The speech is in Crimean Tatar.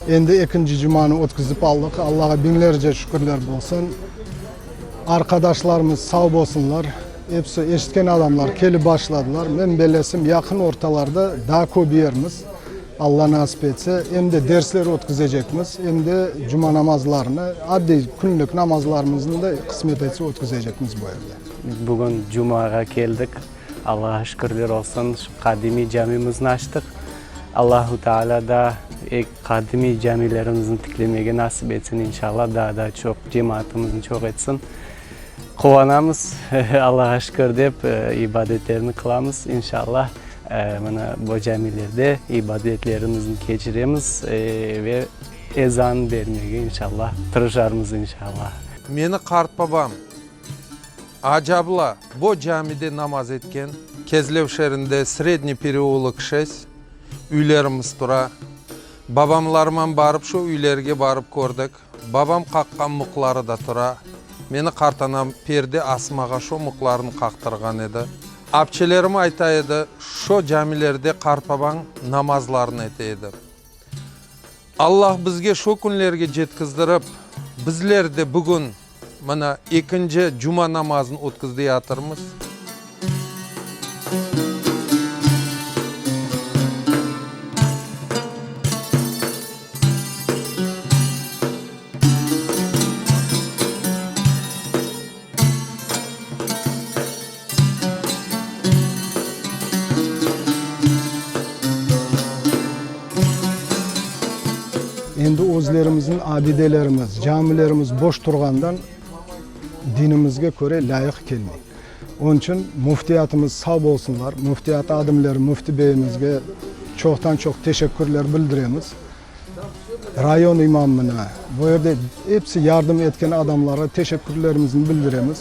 Endi ekinci cumanı ötküzip aldıq. Allağa biñlerce şükürler bolsun. Arqadaşlarımız sağ bolsunlar. Episi eşitken adamlar kelip başladılar. Men bellesem, yaqın ortalarda daa köbeyermiz, Alla nasip etse. Em de dersler ötküzecekmiz, em de cuma namazlarını, adiy künlük namazlarımıznı da qısmet etse ötküzecekmiz bu yerde. Biz bugün cumağa keldik. Allağa şükürler olsun, şu qadimiy camimizni açtıq. Allahu Teala da qadimiy camilerimizni tiklemege nasip etsin, inşallah, daa da çoq cemaatımıznı çoq etsin. Quvanamız, Allağa şükür dep, ibadetlerni qılamız, inşallah, mına bu camilerde ibadetlerimizni keçiremiz ve ezan bermege, inşallah, tırışarmız, inşallah. Meni qartbabam Acı Abla bo camide namaz etken, Kezlev şeerinde Sredniy pereulok şest, üylerimiz tura. Babamlarman barıp şo üylerge barıp kördik. Babam qaqqan mıqları da tura. Meni qartanam perde asmağa şo mıqlarını qaqtırğan edi. Apçelerim ayta edi, şo camilerde qartbabañ namazlarını ete edi. Allah bizge şo künlerge cetkizdirip, bizler de bugün mına ekinci cuma namazını ötküzdeyatırmız. Endi özlerimizniñ abidelerimiz, camilerimiz boş turğandan dinimizge köre lâyıq kelmey. Onıñ içün müftiyatımız sağ bolsunlar, müftiyat adimleri, müfti beyimizge çoqtan-çoq teşekkürler bildiremiz. Rayon imamına, bu yerde episi yardım etken adamlarğa teşekkürlerimizni bildiremiz.